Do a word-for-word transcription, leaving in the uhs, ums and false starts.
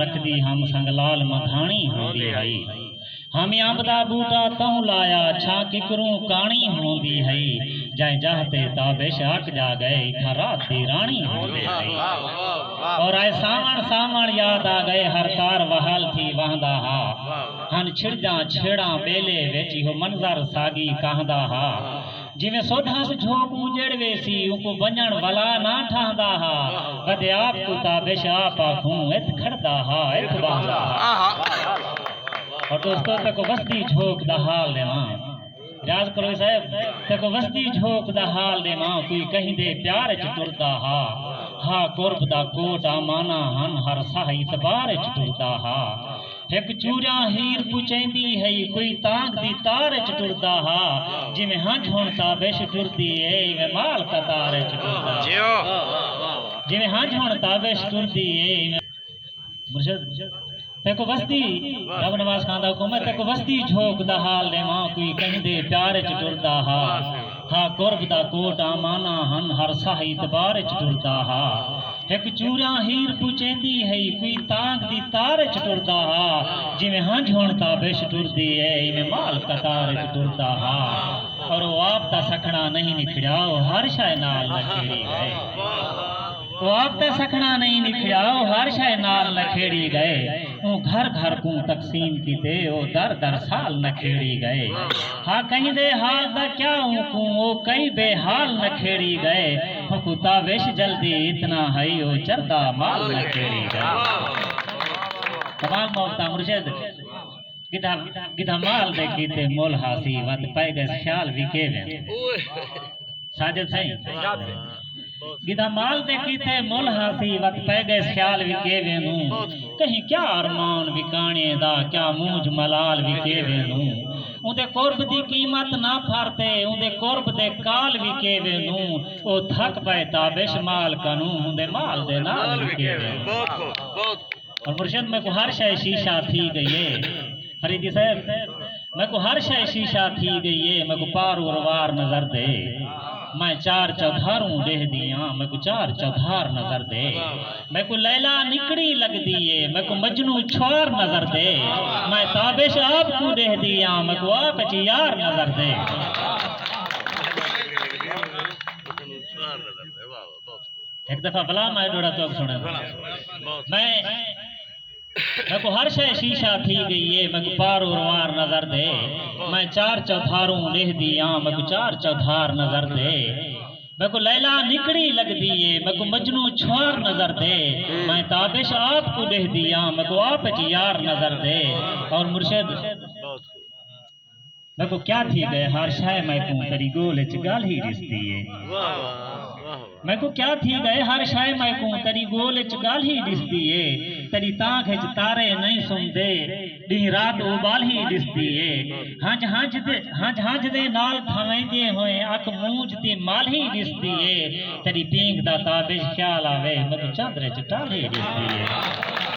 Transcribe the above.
رکھدی ہم سنگ لال مدھاݨی ہوندی ہئی۔ ہم امب دا ٻوٹا تہوں لایا، چھاں ککروں کاݨی ہوندی ہئی۔ جئیں جاہ تے تابش اک جا ڳئے، اتھاں رات دی راݨی ہوندی ہئی۔ اور آئے ساوݨ، ساوݨ یاد آ ڳئے، ہر تار وہال تھی وہندا ہا۔ ہن چھڑداں چھیڑاں ٻیلے وچ، ایہو منظر ساڳی کاہندا ہا۔ جیویں سودھاس جھوک اجڑ ویسی، اونکوں ونڄݨ ولا نہ ٹھاہندا ہا۔ ودے آپ کوں تابش آپ آکھوں ات کھڑدا ہا، ات ٻاہندا ہا۔ اور دوستو، تیکوں وسدی جھوک دا حال ݙیواں۔ ریاض قریشی صاحب، تیکوں وسدی جھوک دا حال ݙیواں، کوئی کہیں دے پیار اچ ٹردا ہا۔ ہا قرب دا کوٹ اماناں ہن، ہر ساہ اعتبار اچ ٹردا ہا۔ ہک چوریاں ہیر پچیندی ہئی، کوئی تانگھ دی تار اچ ٹردا ہا۔ جیویں ہنج ہݨ تابش ٹردی اے، ایویں مال قطار اچ ٹردا ہا۔ جیو۔ جیویں ہنج ہݨ تابش ٹردی اے، ایویں مرشد، تیکوں وسدی، رب نواز خان دا حکم ہے، تیکوں وسدی جھوک دا حال ݙیواں، کوئی کہیں دے پیار اچ ٹردا ہا۔ ہا قرب دا کوٹ اماناں ہن، ہر ساہ اعتبار اچ ٹردا ہا۔ ہک چوریاں ہیر پچیندی ہئی، کوئی تانگھ دی تار اچ ٹردا ہا۔ جیویں ہنج ہݨ تابش ٹردی اے، ایویں مال قطار اچ ٹردا ہا۔ اور او آپ تاں سکھڑا نہیں نکھڑیا، او ہر شے نال نکھیڑی ڳئے۔ او آپ تاں سکھڑا نہیں نکھڑیا، او ہر شے نال نکھیڑی ڳئے۔ اوں گھر گھر کوں تقسیم کیتے، او در در سال نکھیڑی ڳئے۔ ہا کہیں دے حال دا کیا اونکوں، او کئی بے حال نکھیڑی ڳئے۔ ہکو تابش جلدی اتنا ہئی، او چردا مال نکھیڑی ڳئے۔ کمال محبتاں مرشد، گدھا، گدھا مال دے کیتے مول ہاسی، وت پئے ڳئے خیال وکے ویندوں۔ ساجد سائیں۔ گدھا مال دے کیتے مول ہاسی، وت پئے ڳئے خیال وکے ویندوں۔ کہیں کیا ارمان وکاݨے دا، کیا مونجھ ملال وکے ویندوں۔ اوندے قرب دی قیمت نہ پھرتے، اوندے قرب دے کال وکے ویندوں۔ او تھک پئے تابش مال کنوں، اوندے مال دے نال وکے ویندوں۔ بہت خوب، بہت خوب۔ اور مرشد، میکوں ہر شے شیشہ تھی ڳئی ہے۔ فریدی صاحب، میکوں ہر شے شیشہ تھی ڳئی ہے، میکوں پار اروار نظر دے۔ میں چار چوتھاروں ݙیہدی آں، میکوں چار چوتھار نظر دے۔ میکوں لیلا نکڑی لڳدی ہے، میکوں مجنوں چھوار نظر دے۔ میں تابش آپ کوں ݙیہدی آں، میکوں آپ اچ یار نظر دے۔ ہک دفعہ بلا میں ݙوہڑا تیکوں سݨاں۔ میں، میکوں ہر شے شیشہ تھی ڳئی ہے، میکوں پار اروار نظر دے۔ میں چار چوتھاروں ݙیہدی آں، میکوں چار چوتھار نظر دے۔ میکوں لیلا نکڑی لڳدی ہے، میکوں مجنوں چھوار نظر دے۔ میں تابش آپ کوں ݙیہدی آں، میکوں آپ اچ یار نظر دے۔ اور مرشد، میکوں کیا تھی ڳئے، ہر شے میکوں تیݙی ڳول اچ ڳالھی ݙسدی ہے۔ واہ، واہ، واہ، واہ۔ میکوں کیا تھی ڳئے، ہر شے میکوں تیݙی ڳول اچ ڳالھی ݙسدی ہے۔ تیݙی تانگھ اچ تارے نہیں سمدے، ݙینہہ رات اٻالھی ݙسدی ہے۔ ہنج ہنج دے، ہنج ہنج دے نال تھویندے ہوئے اکھ مونجھ دی مالھی ݙسدی ہے۔ تیݙی پینگھ دا تابش خیال آوے، میکوں چندر اچ ٹالھی ݙسدی ہے۔